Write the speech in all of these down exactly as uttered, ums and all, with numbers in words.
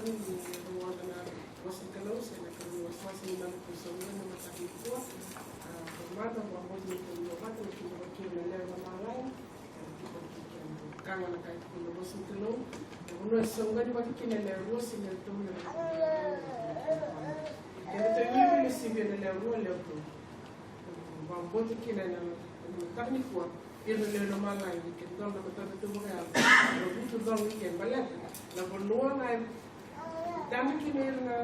Ni rogoca na vosa ni Kalou se na Kalou wasawasa ni mada tu sa ura na mataka nikua. A, ko mada, vakabauta ni Kalou vata na kidavaki na lewe na malai. Ka gona na kai tukuna na vosa ni Kalou. Na vanua e saugani vata kina na lewe rua se lewe tolu na. Keda tou iwiliwili sivia na lewe rua, lewe tolu. Vakabauta kina na, na mataka nikua. Ira na lewe na malai, ke dua na matata tu vakayalo. Na vutu dua vei ke baleta na vanua na Dabe kina ira na,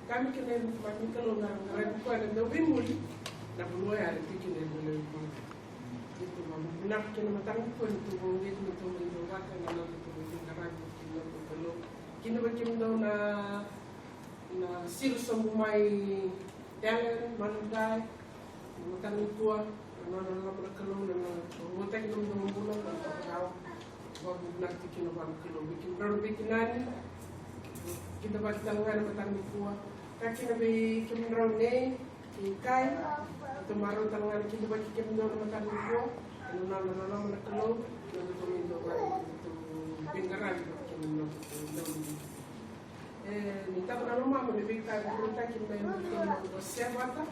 dabe kina ira na Kalou na qaravi koya na dauveibuli, na vanua ya e tiko kina ira na lewe ni vanua. Keitou vakavinavinaka kina mataka nikua ni tou vakauqeti, ni tou vakavinavinaka na noda tou veiqaravi kina na Kalou. Kidavaki kemudou na, na siro sobu mai Tele, Maludai, mataka nikua, na nona loloma na Kalou, na nona vakavotaki na nomudou bula, na nona vakavinavinaka tiko kina vua na Kalou. Vei kemudrau na veitinani, kidavaki tale ga na mataka nikua. Ka kina vei kemudrau nei, kei kai, tou marau tale ga ni kidavaki kemudou na mataka nikua, na nona loloma na Kalou, na nomudou veiqaravi kina na nomudou. E, ni tata na lomama me veika e vakarautaki mai na nodra vosa vata.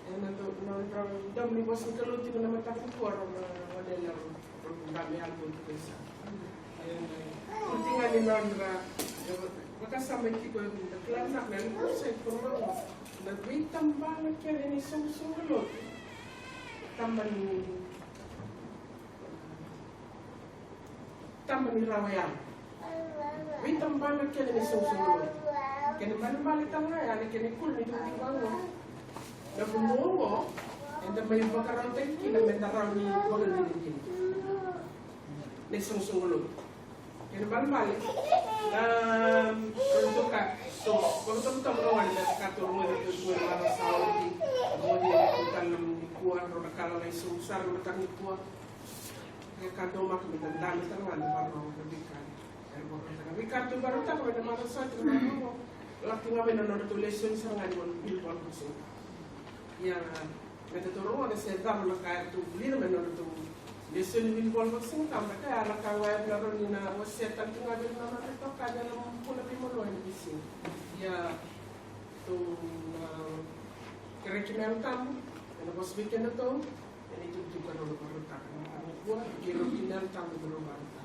E, na nodra domo ni vosa ni Kalou tiko na mataka nikua, rau na gone yalewa, rau na me yalo tiko e sa. E, na, oti ga ni nodra, e, vakasama tiko e da kila na, na, na, na, na veitabana kece ni soqosoqo lotu. Tabana ni Taba ni rawa ya. Veitabana kece ni soqosoqo lotu. Kena ibalebale tale ga ya na kena ikulu ni tukituki vaqo. Na vanua oqo eda mai vakarautaki kina meda rawa ni vakadinadina na isoqosoqo lotu. Kena ibalebale na rau toka so vakatovotovo na gone me ka toro gone tu tu e mara sa oti. Gone tu tale na nikua, rau na ka lalai sobu sara na mataka nikua. Ia ka daumaka me da dabe tale ga na varau na veika. Era vakarautaka na veika tu vakarautaka me da marau sara tiko na marau. Lako tiko ga mai na nodratou lesoni sara ga ni wilivola vakasega. Ia me da toro gona se cava na ka era tou vulica mai na nodratou lesoni wilivola vakasega. Ka me da ka ya na ka ga era na rawa ni na wasea tale tiko ga vei ira na nodratou ka vei na bula veimalua ena veisiga. Ia tou na kerei kina Yalo Tabu ena vosa vei kedatou. Ena itukutuku ka nona vakarautaka na ka nikua, kei rau kina na tabu ka rau vakarautaka.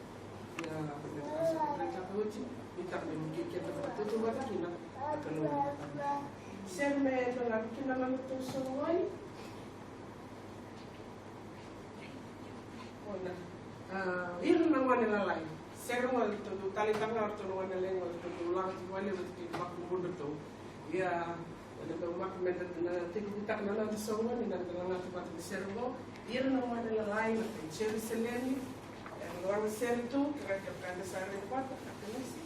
Ia, na ka sa vakarautaka oti, ni taka me vukei keda vakatautauvata kina na Kalou na Tama. Sere me tolava kina na nodatou soqoni. Ona, a, ira na gone lalai. Sere gone, ratou dau taleitaka ga ratou na gone lalai, ratou dau lako tiko vale, ratou kei vakubudratou. Ia, ena daumaka meda na tekivutaka na noda soqoni, na noda lagata vata na sere oqo. Ira na gone lalai na kai Jerusalemi, era laga sere tu, kevaka eda sa raica vata, a kanisi.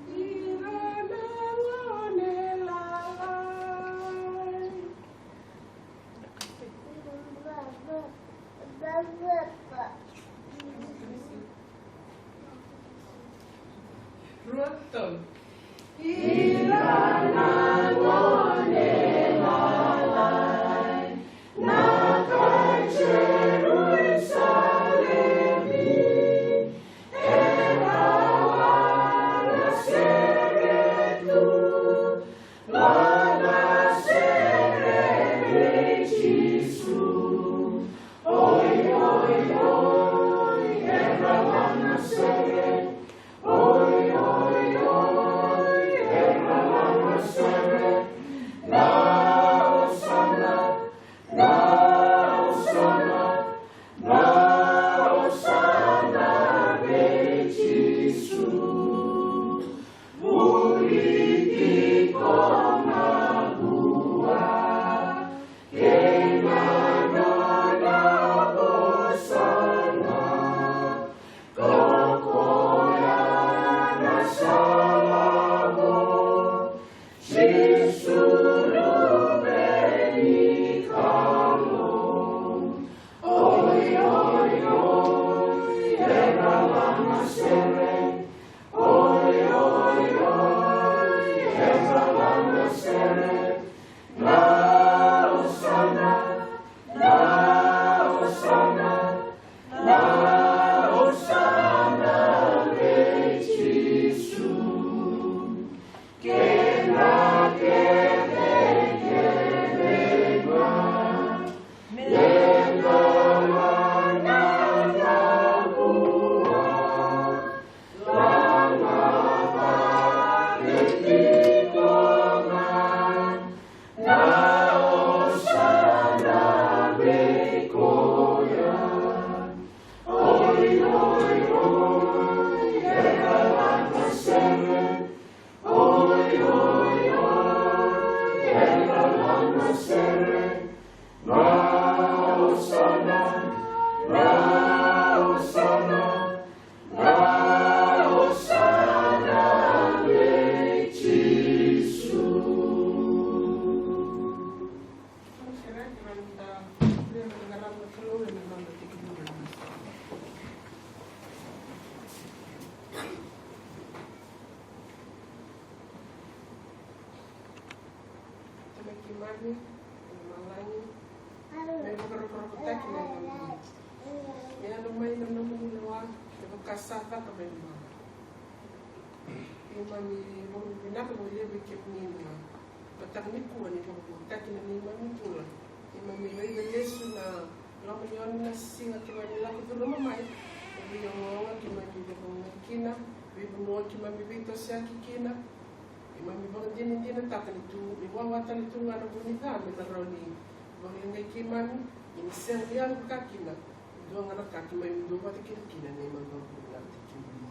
Ira na gone lalai. Rua, tolu. Ira na gone lalai, na kai Jerusalemi, era laga sere tu, laga sere vei Jisu. Oi, oi, oi, era laga sere. Oi, oi, oi, Keimami, e malagi, me vakarokorokotaki na yalomu. Me yalo mai na nomuni lewa, me vaka sa caka mai na mama. Keimami vakavinavinaka vakalevu vei kemuni na mataka nikua ni vakavoutaki na neimami bula. Keimami raica lesu na loma ni ono na siga keimami lako curuma mai. E veiogaoga keimami vakaogai kina, veivanua keimami veitosoyaki kina. Keimami vakadinadinataka ni tu, ni wawa tale tu ga na vu ni ca me na rawa ni vakaleqai keimami, ia ni sega ni yaco vaka kina e dua ga na ka keimami duavata kina kina na neimami vakavinavinaka vei kemuni.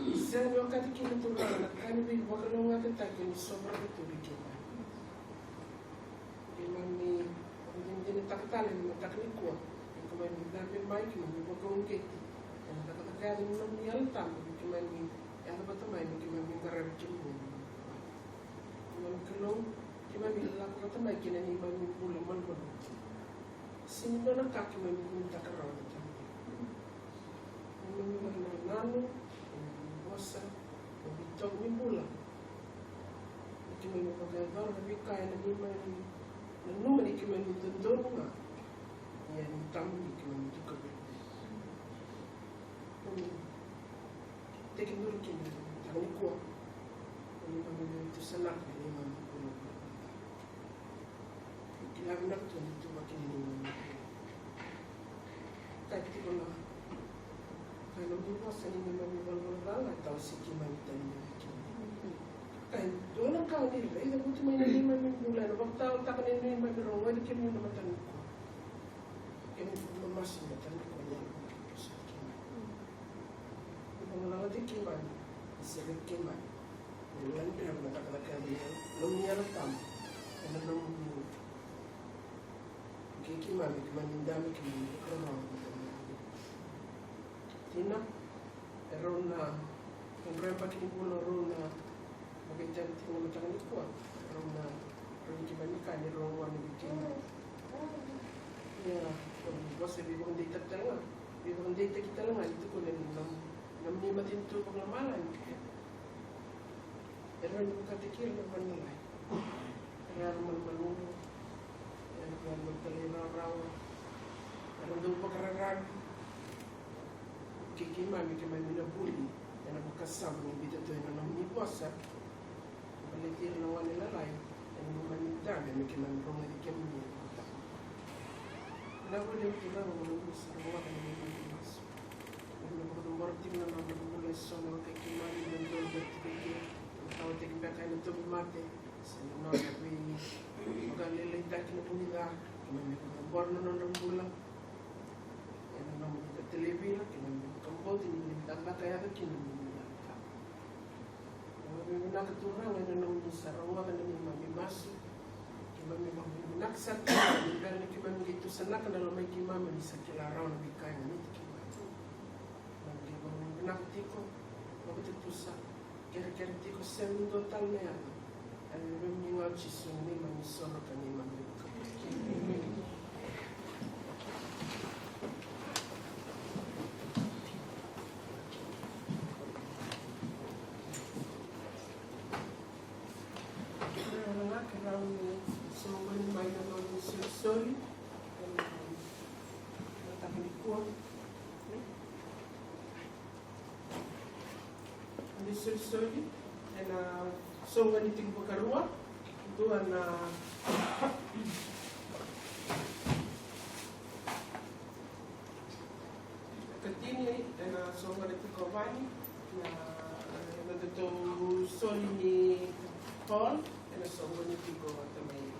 Ni sega ni okati kina Turaga na ka ni veivakalougatataki ni sovaraka tu vei keimami. Keimami vakadinadinataka tale ni mataka nikua ni keimami cabe mai, keimami vakauqeti ena cakacaka yaco ni nomuni Yalo Tabu, ni keimami yaco vata mai me keimami qaravi kemuni. Keimami Kalou, keimami lako vata mai kina neimami bula malumalumu. Sega ni dua na ka keimami kunitaka rawa na Tamai. Neimami vakanananu, neimami vosa, neimami itovo ni bula. Ni keimami vakayacora na veika ena neimami nanuma ni keimami dodonu ga. Ia ni Tamai ni keimami tuka vei. Keimami tekiduru kina na mataka nikua. Neimami veitusanaka, neimami bula. Kila vinaka tu ni tu vaka kina ni mami. Ka tiko na, ka na mi vosa ni mami valavala ca, tau si keimami tani na viki. Ka dua na ka ni raica mutu mai na neimami bula, na vakataotaka ni neimami rogoci kemuni na mataka nikua. Kemuni mamasu na mataka nikua ni vosa keimami. Ni valavala keimami, ni sereki keimami. Ni ladra na cakacaka ni nomuni Yalo Tabu ena nomuni. Kei keimami, keimami dami, keimami vakarorogo. Tina, e rau na qai yabaki ni bula, rau na vakaitavi tiko na mataka nikua. E rau na, rau ni keimami ka ni rau gone vei keimami. Ia, rau ni vosa veivakadeitaki tale ga, veivakadeitaki tale ga ni tukuna ni nomuni matanitu vakalomalagi. Era na vakataki ira na vanua lai. Era na malumalumu. Era na malumalumu talairawarawa. Era dau vakararavi. Kei keimami, keimami na vuli ena vakasama ni biuta tu ena nomuni vosa. Baleti ira na gone lalai ena nomuni dame me keimami rogoci kemuni. Na vuli ena Turaga, mo na gusa na vaka na nomuni masu. Keimami vakacabora tiko na nona bula e so na wekai keimami, na dodonu tiko i ke, na tawataki beka ena tauvimate, se na nona veivakalialiataki na vu ni ca. Keimami vakacabora na nona bula ena nomuni ka talevi ira, keimami vakabauta ni na cakacaka yaco kina na nomuni Yalo. Keimami vinaka Turaga ena nomuni sa rogoca na neimami masu. Keimami vakavinavinaka sara tu ni bera ni keimami qai tusanaka na lomai keimami ni sa kila rawa na veika e ganiti keimami. Keimami qai vakavinavinaka tiko, vakatutusa, kerekere tiko, sega ni dua tale na yaca. Ena veivuke ni yacamuni Jisu na neimami isoro ka neimami vakabauta. Soqoni mai na nomuni isolisoli ena mataka nikua. Ni solisoli ena soqoni tiko vakarua, dua na katini ena soqoni tiko vani, na, na datou soli ni Paul ena soqoni tiko tamai.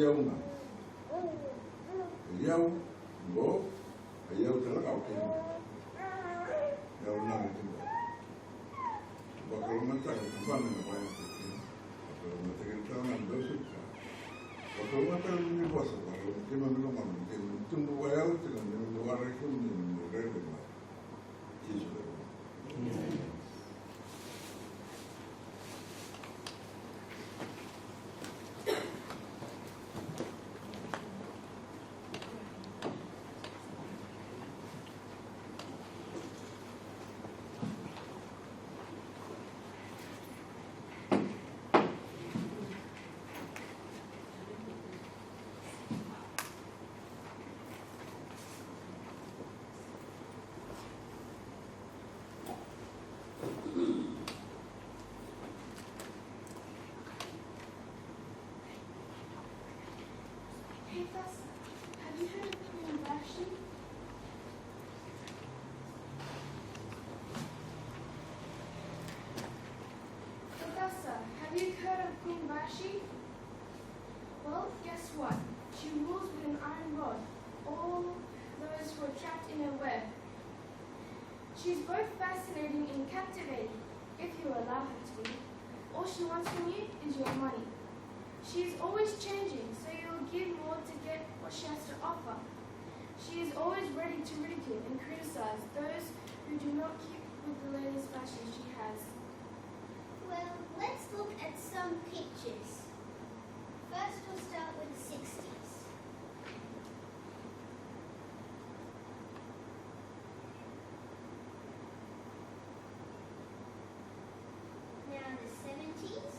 Au na. E au, qo, e au tale ga o kemuni. E au na me kemuni. Vakalougatataki na tabana na vaya tiko kina. Vakalougatataki na tabana na dausuka. Vakalougatataki na vosa, vakalougatataki na lomana, kei na tubu vaya tiko na neimami waraki kemuni, neimami rairai mai. Jisu. Hey, Vasa, have you heard of Queen Vashti? Hey, Vasa, have you heard of Queen Vashti? Well, guess what? She rules with an iron rod all those who are trapped in her web. She's both fascinating and captivating, if you allow her to be. All she wants from you is your money. She is always changing, so you'll give more to get what she has to offer. She is always ready to ridicule and criticize those who do not keep with the latest fashion she has. Well, let's look at some pictures. First, we'll start with the sixties. Now the seventies.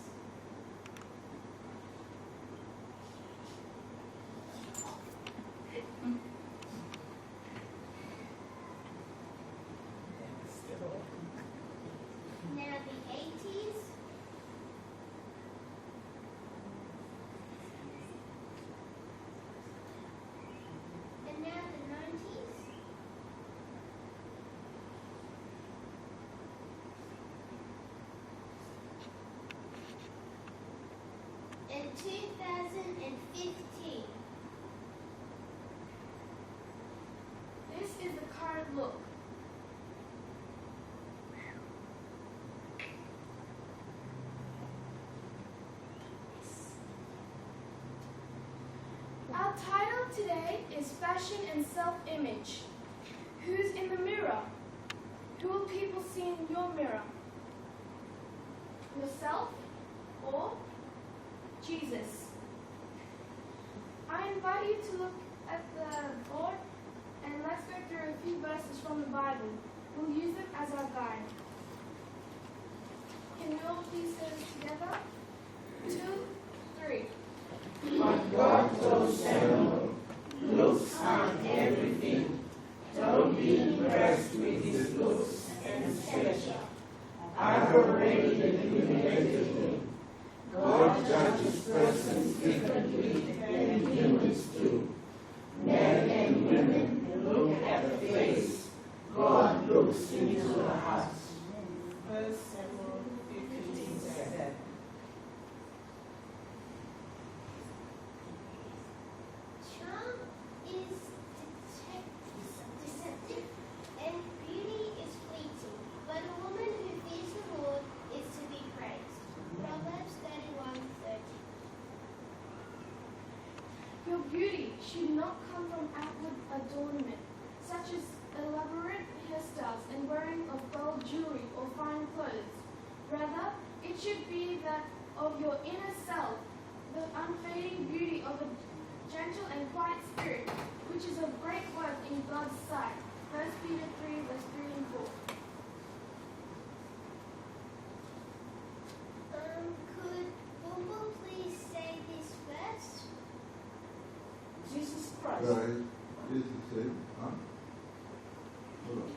Now the eighties. And now the nineties. And two thousand and fifteen. This is the current look. Our title today is Fashion and Self-Image. Who's in the mirror? Who will people see in your mirror? Yourself or Jesus? I invite you to look at the board and let's go through a few verses from the Bible. We'll use it as our guide. Can we all please say this together? Two, three. But God told Samuel, "Looks aren't everything. Don't be impressed with his looks and stature. I've already eliminated him." God judges persons differently than humans do. Men and women look at the face. God looks into the heart. First Samuel fifteen seven. Charm is detec-, deceptive, and beauty is fleeting, but a woman who fears the Lord is to be praised. Proverbs thirty-one thirty. Your beauty should not come from outward adornment, such as elaborate hairstyles and wearing of gold jewelry or fine clothes. Rather, it should be that of your inner self, the unfading beauty of a gentle and quiet spirit, which is of great worth in God's sight. First Peter three, verse three and four. Um, could Bumble please say this first? Jesus Christ. Right. Jesus said, huh? Hold on.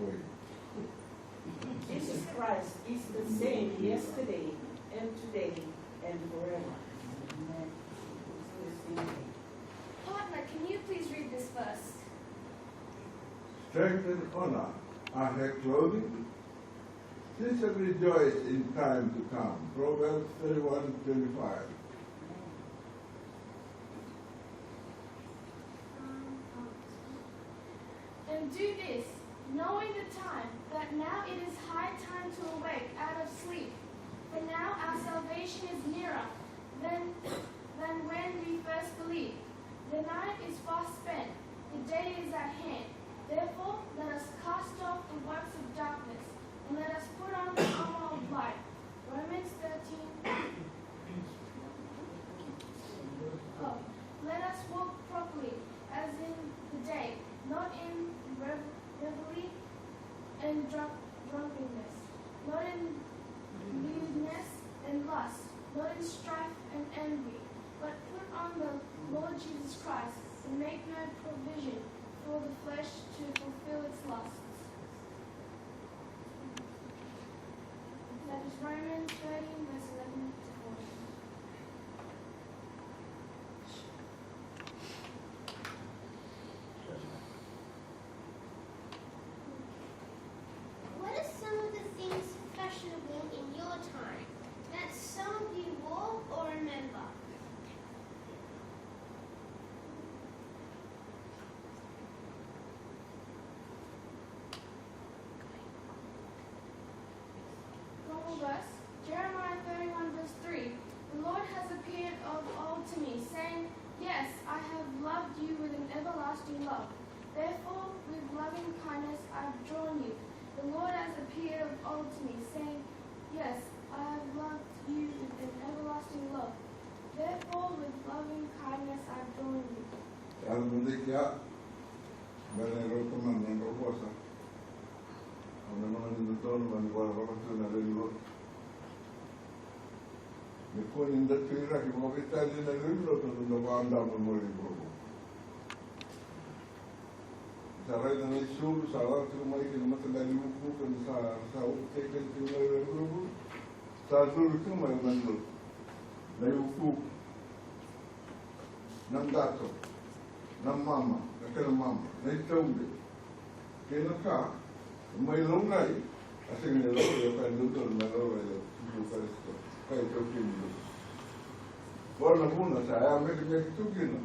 Wait. Jesus Christ is the same yesterday and today and forever. Amen. Partner, can you please read this verse? Strength and honor are her clothing. She shall rejoice in time to come. Proverbs thirty-one twenty-five. And do this, knowing the time, that now it is high time to awake out of sleep. For now our salvation is nearer than, than when we first believed. The night is fast spent, the day is at hand. Therefore, let us cast off the works of darkness, and let us put on the armor of light. Romans thirteen. Oh, let us walk properly, as in the day, not in rev- revelry and drunk- drunkenness, not in lewdness and lust, not in strife and envy, but put on the Lord Jesus Christ, and make no provision for the flesh to fulfill its lusts. That is Romans thirteen, verse eleven to fourteen. What are some of the things fashionable in your time that some of you wore or remember? One more verse, Jeremiah thirty-one, verse three. The Lord has appeared of old to me, saying, "Yes, I have loved you with an everlasting love. Therefore, with loving kindness I have drawn you." The Lord has appeared of old to me, saying, "Yes, I have loved you with an everlasting love. Therefore, with loving kindness I have drawn you." Yaco mada i kea, baleta na rauta mai na nodrau vosa. Au na mani dodonu mani valavala tu na lewe ni lotu. Nikua ni da tu i raki vakaveitalia na lewe ni lotu, da vakadamu e muri ni vuravura. Sa raica na isulu, sa lako tiko mai kina mataqali ukuuku, ni sa, sa uku teke tiko mai na vuravura. Sa curu tiko mai na lotu. Na iukuuku. Na dato. Na mama. Na kena mama. Na itaube. Kei na ka. Mai laurai. A sega ni laurai, o ka dodonu mai laurai, o Jisu Karisito. Ka itaukei ni lotu. Qo na vuna sa yamekemeke tu kina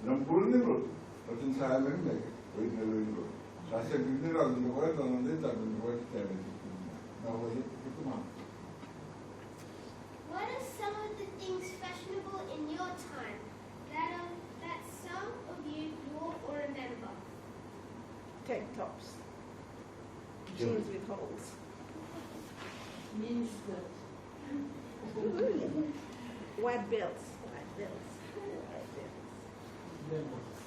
na bula ni lotu. Oti ni sa yamekemeke, oti na lewe ni lotu. Sa sega ni rawa ni vakayacora na noda itavi ni vakatitiqa ni lotu. Na wai e tu mada. What are some of the things fashionable in your time that, um, that some of you wore or remember? Tank tops. Jeans with holes. Mini skirt. Wide belts. Wide belts. Wide belts.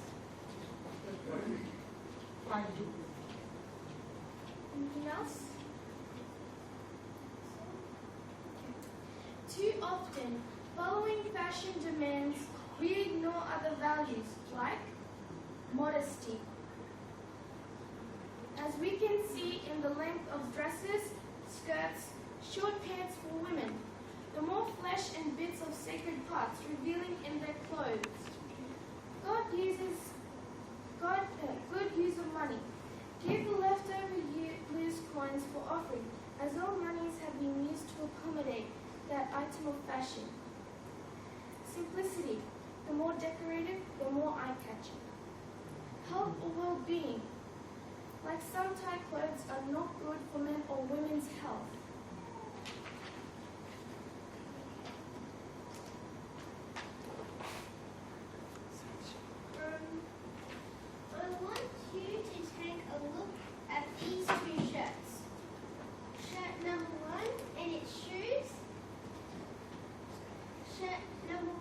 Anything else? Too often, following fashion demands, we ignore other values like modesty. As we can see in the length of dresses, skirts, short pants for women, the more flesh and bits of sacred parts revealing in their clothes. God uses God, uh, good use of money. Give the leftover u- loose coins for offering, as all monies have been used to accommodate that item of fashion. Simplicity, the more decorative, the more eye-catching. Health or well-being, like some tight clothes are not good for men or women's health. Um, I want you to take a look at these two shirts. Shirt number one and its shoes. Shirt number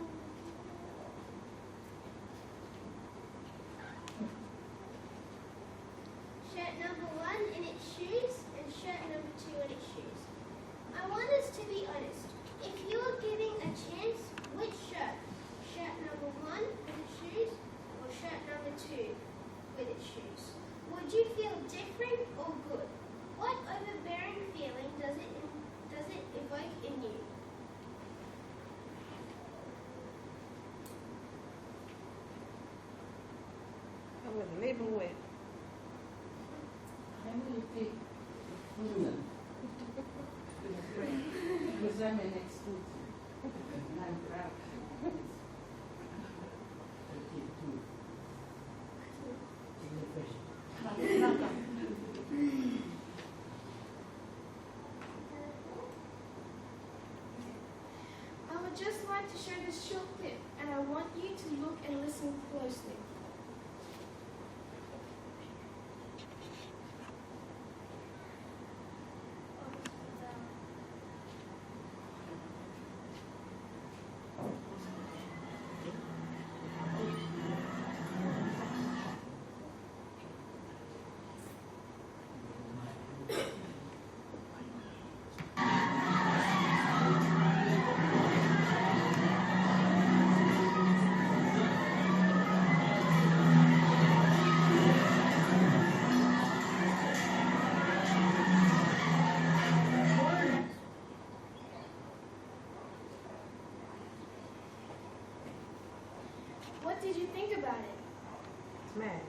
Shirt number one and its shoes, and shirt number two and its shoes. I want us to be honest. If you were given a chance, which shirt? Shirt number one with its shoes, or shirt number two with its shoes? Would you feel different or good? What overbearing feeling does it does it evoke in you? Au e levu e. Ai, meu Deus. Mas I'm an exclusive. And I'm proud. Okay, two. In the pressure. To show this short clip, and I want you to look and listen closely. What did you think about it? Man.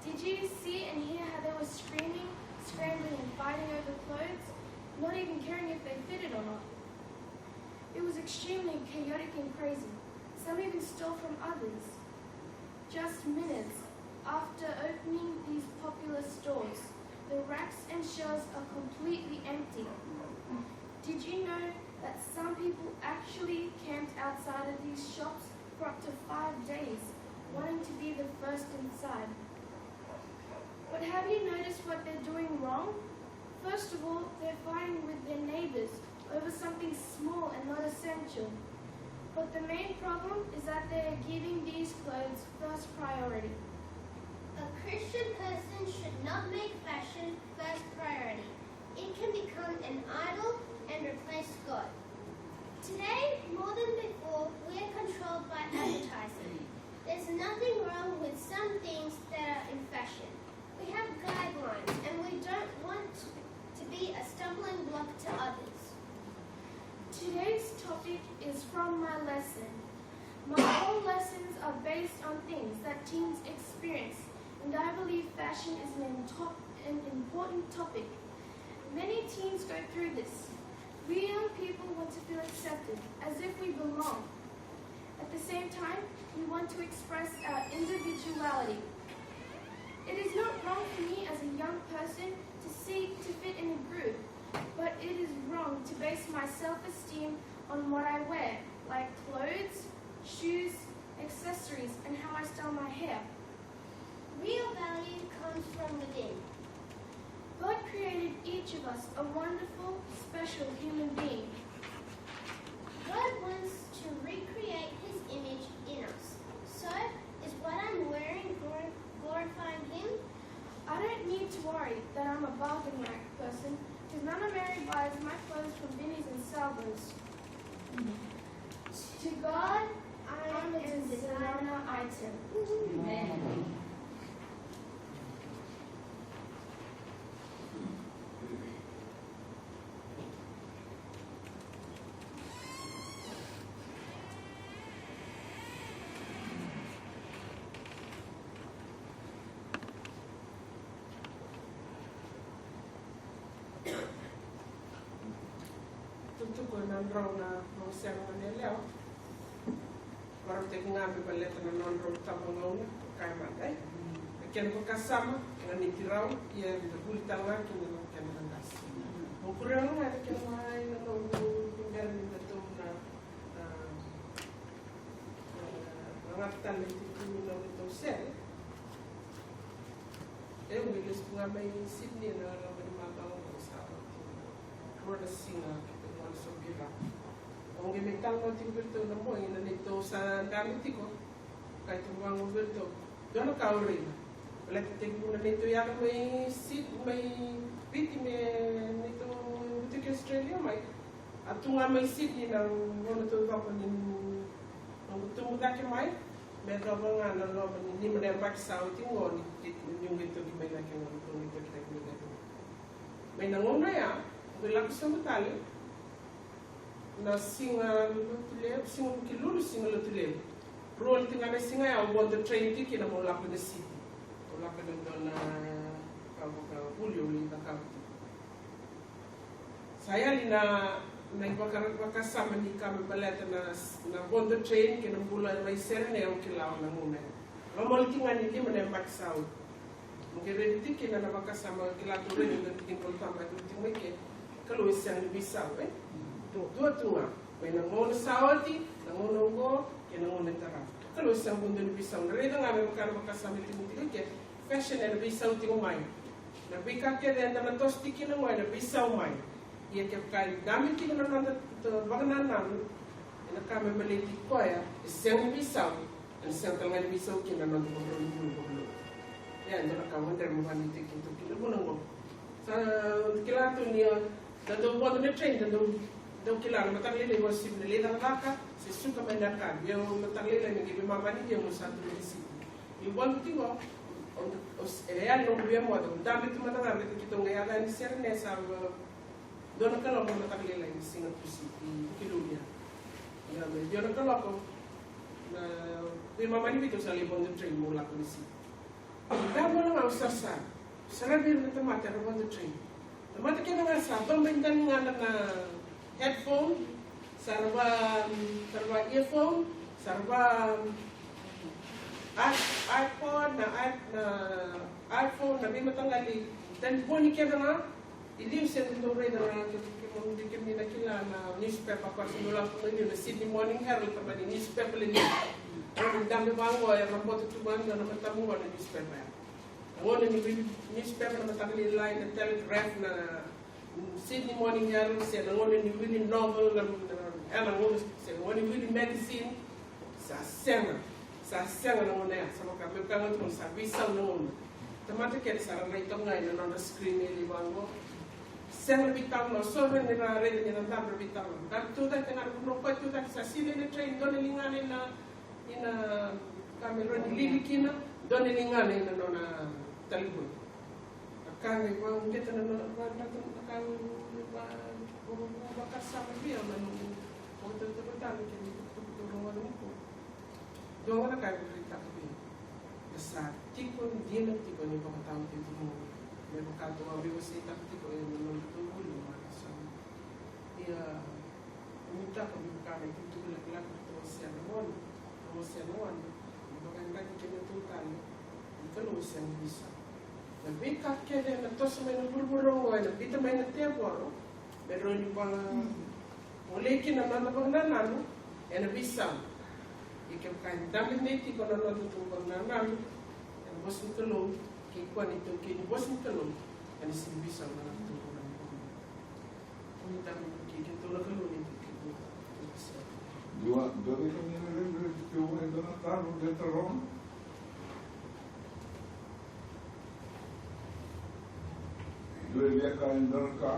Did you see and hear how they were screaming, scrambling and fighting over clothes, not even caring if they fitted or not? It was extremely chaotic and crazy. Some even stole from others. Just minutes after opening these popular stores, the racks and shelves are completely empty. Did you know that some people actually camped outside of these shops for up to five days, wanting to be the first inside? But have you noticed what they're doing wrong? First of all, they're fighting with their neighbors over something small and not essential. But the main problem is that they're giving these clothes first priority. A Christian person should not make fashion first priority. It can become an idol and replace God. Today, more than before, we are controlled by advertising. There's nothing wrong with some things that are in fashion. We have guidelines and we don't want to be a stumbling block to others. Today's topic is from my lesson. My whole lessons are based on things that teens experience, and I believe fashion is an, intop- an important topic. Many teens go through this. We young people want to feel accepted, as if we belong. At the same time, we want to express our individuality. It is not wrong for me as a young person to seek to fit in a group, but it is wrong to base my self-esteem on what I wear, like clothes, shoes, accessories, and how I style my hair. Real value comes from within. God created each of us a wonderful, special human being. God wants to recreate his image in us. So, is what I'm wearing glor- glorifying him? I don't need to worry that I'm a bargain rack person, because none of Mary buys my clothes from Vinnie's and Salvos. To God, I am a designer item. Amen. Tukutuku ena drau na noqu sega mani yalewa. Vakarautaki ga me baleta na nodrau tabagauna, kaya mada, e? Na kena vakasama, ganiti rau, ia eda vuli tale ga kina na kena qase. Mo kuria ga na kena mai na noqu bera ni datou na, na, na, na gata tale na itutu ni nodratou sere. E, au qai lesu ga mai Sydney ena loma ni macawa qo, sa oti rua na siga keitou gole sobu i ra. Au qai mai talanoa tiko vei iratou na bogi na neitou sa dabe tiko. Kaya tiko vaqo vei iratou, dua na ka au raica. Baleta tekivu na neitou yaco mai Sydney, mai Viti me neitou butuki Australia mai. A tu ga mai Sydney na gauna taucoko ni noqu tubu cake mai, me yacova ga na loma ni lima na yabaki sa oti qo ni, ni qai toki mai cake, qo ni qai toki mai cake. Mai na gauna ya, qai lako sobu tale na siga Lotu Levu, siga Vukelulu, siga Lotu Levu. Rua tiko ga na siga ya au vodo train tiko kina meu lako ina city. Au lako ina dua na ka vakavuli au lai cakava tiko. Sa yali na, na ivaka, vakasama ni ka me baleta na, na vodo train kei na bula mai Sydney, au kila na gauna ya. Lomoli tiko ga ni lima na yabaki sa oti. Mo qai raica tiko kina na vakasama, kila tou raica na tiki ni Volatabu, e tu tiko mai ke, Kalou e sega ni veisau, e? Dua tu ga. Mai na gauna sa oti, Na gauna oqo kei na gauna e tarava. Kalou e sega ni dua na veisau. Na raica ga me vaka na vakasama e tiko tiko ke, fashion ena veisau tiko mai. Na veika kece eda na toso tiko kina oqo ena veisau mai. Ia kevaka e dabe tiko na noda vakanananu, ena ka me baleti koya e sega ni veisau, ena sega tale ga ni veisau kina na noda vakarau ni bula vakalotu. Ia e dua na ka au gadreva me vakadeitaki keitou kina vuna oqo. Sa kila tu ni a Da dau vodo na train, da dau, dau kila na mataka lailai, o sivi na lai cakacaka se suka mai na yakavi. Ia mataka lailai me qai veimama ni vei au mo sa tu mai City. Niu vodo tiko, o, o, e yali noqu via moce, au dabe tu mada ga, baleta keitou qai yaco yani Sydney, sa va, dua na kaloko na mataka lailai ni siga Tuciti, Vukelulu ya. Ia me dua na kaloko, na veimama ni Viti au sa lai vodo train mo lako ni City. Dabe mada ga au sarasara. Saravi ira na tamata era vodo train. Tamata kece ga sa vabaidani ga na headphone, sa ra va, sa ra va earphone, sa ra va i-, iPod, na i-, na iPhone, na veimataqali talevoni kece ga. I liu se dau raica na, ke, ke, kemuni na kila na newspaper, koya se dau lako mai liu na Sydney Morning Herald, tamani newspaper levu. Dabe vaqo, era boto tu vaqo na matamu na newspaper ya. Na gauna ni wili newspaper na mataka lailai, na Telegraph, na Sydney Morning Herald, se na gauna ni wili novel, na, na, e, na gauna, se na gauna ni wili magazine, sa sega. Sa sega na gauna ya, sa vaka me vaka ga tu sa veisau na gauna. Tamata kece sa ra rai toka ga ena nodra screen e lai vaqo. Sega na veitaro, na so ra ni ra raica ni ra dabe, ra veitaro. Dabe tu cake ga na vanua koya tu cake, sa sinai na train, dua na ligana ina, ina ka me rawa ni lili kina, dua na ligana ina nona talevoni. Na ka ga e vakauqeta na, na, na, na ka ga e va, va, va, vakasama vei au na noqu vakatautauvatani kei na itukutuku tou rogoca nikua. Dua ga na ka e vakaraitaka vei au, e sa tiko dina tiko na ivakataotioti ni gauna. Me vaka tou a veiwaseitaka tiko ena nodatou vuli na macawa sa oti. Ia, au nuitaka me vaka na itukutuku lekaleka ratou wasea na gone, ratou wasea na gone, me vaka e draki kei na tou tale ni Kalou e sega ni veisau. Na veika kece ena toso mai na vuravura oqo, ena biuta mai na tevoro, me rawa ni vagolei kina na noda vakanananu, ena veisau. Ia kevaka e dabe nei tiko na nodatou vakanananu ena vosa ni Kalou, kei koya na itaukei ni vosa ni Kalou, ena sega ni veisau na nodatou vakanananu. Dua, dua vei kemuni na rairai tiko mai, dua na taro, dua na taro. Dua e via kaya e dua na ka.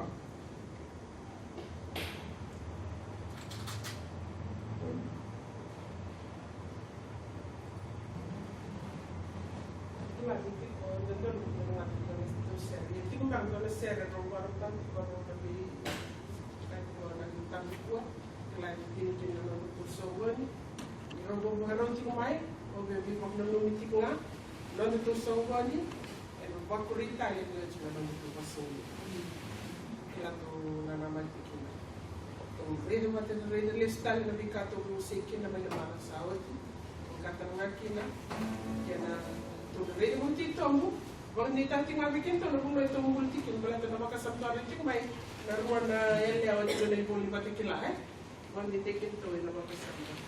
Tiko beka dua na sere, tiko beka dua na sere, rau vara beka tiko na vei, ka tiko na vei tabu kua, kila ni tiko kina na nodatou soqoni. Ni rau vou vakarau tiko mai, au via veivakananumi tiko ga, nodatou soqoni, ena vakuri tale ni oti na nodatou vakasoqoni. Kila tou nanamaki kina. Tou raica mada, raica lesu tale na veika tou vosei kina mai na macawa sa oti. Tou qai tale ga kina. Kena tou raica mai titobu. Vakadeitaka tiko ga vei kedatou na vanua e tou bula tiko kina, baleta na vakasama tou raica tiko mai na rua na yalewa tiko na iVola ni Vakatakila, e? Vakadeitaki kedatou ena vakasama.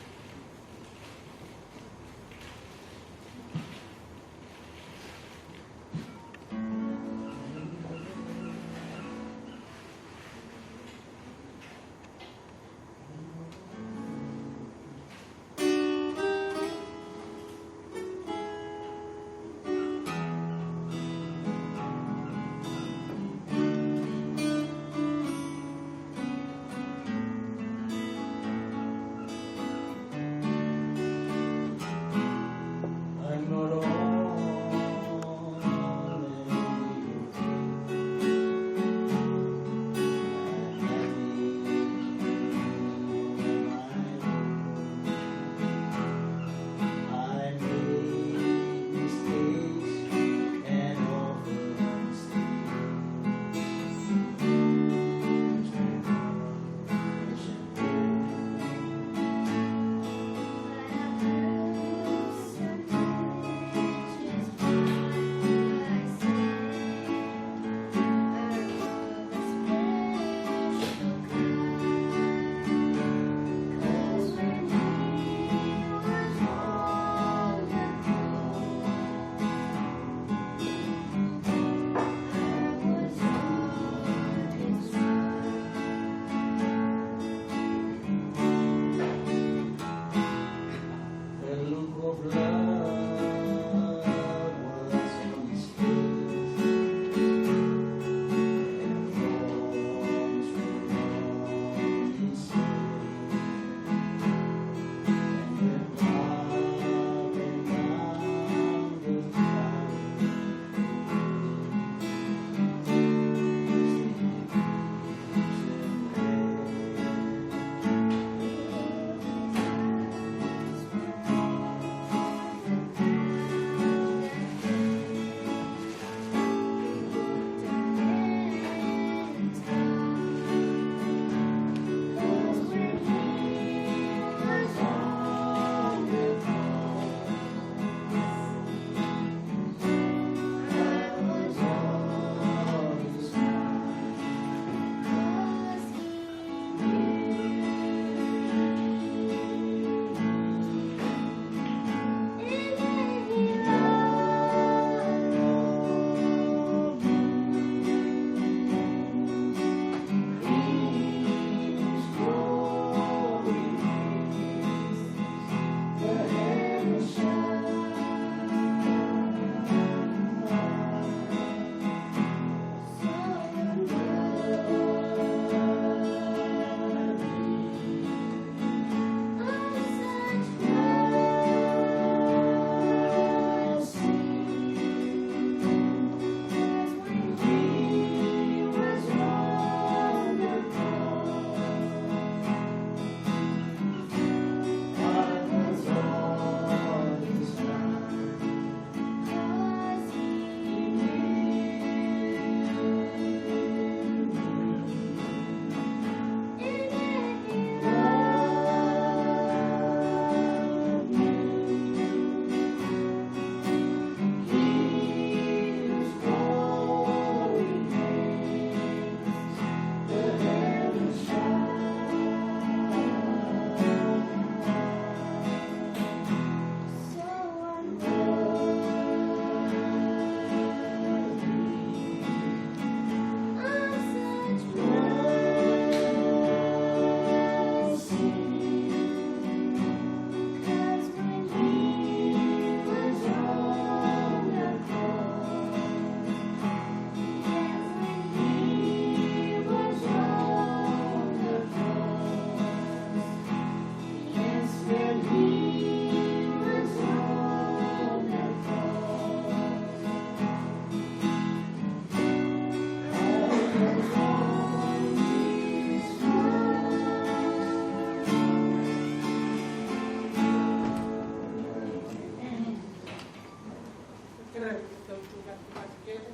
Kerea me tou tu vata kece.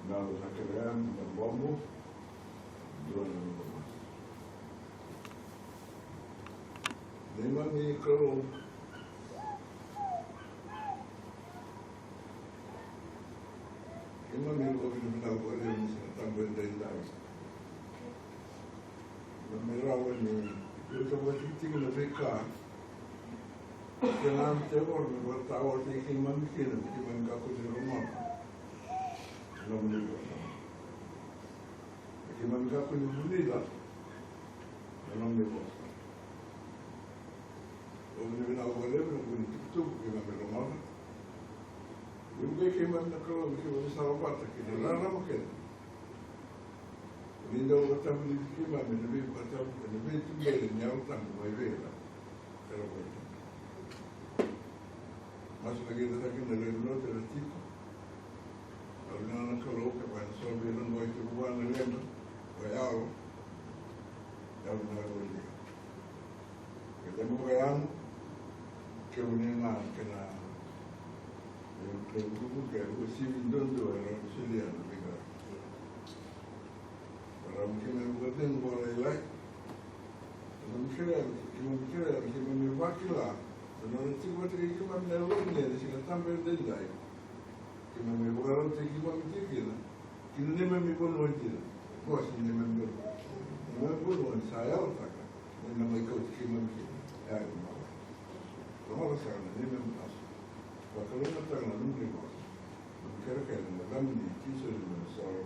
Na, na kerea na bobo. Dua na bobo. Neimami Kalou. Keimami vakavinavinaka vakalevu ni Siga Tabu edaidai. Keimami rawa ni kauta vakatikitiki na veika kei na tevoro me vakataotaki keimami kina, me keimami kakua ni rogoca na nomuni vosa. Me keimami kakua ni vulica na nomuni vosa. Au vakavinavinaka vakalevu ena vuku ni tukutuku keimami rogoca. Ni vukei keimami na Kalou me keimami sala vata kei na rarama kece. Ni dau vakatavulici keimami ena veivakatabu, ena veituberi ni Yalo Tabu mai vei ira era vakataki. Masu na keda saka na lewe ni lotu era tiko. Au vinaka na Kalou kevaka e so vei ira qo e tiko vua na leqa, o yalo, yalo na yalo e liga. Keda mo vakayago, kemuni ga kei na, kei na vuku, kei na vuku sivi duadua era solia na veiqaravi. Varau me keimami vakacegu vakalailai. Keimami kerea, keimami kerea, keimami vakila na nona tiko vata kei keimami na yalo ni Siga Tabu edaidai. Keimami vakarautaki keimami tiko kina ki na neimami vanua dina. Vosa ni neimami vanua. Neimami vanua ni sa yalataka ni na mai kauti keimami kina. E a ni mala. Lomala saka na neimami masu. Vakalougatataka na nomuni vosa. Kerekere ena yacamuni Jisu na neimami isoro.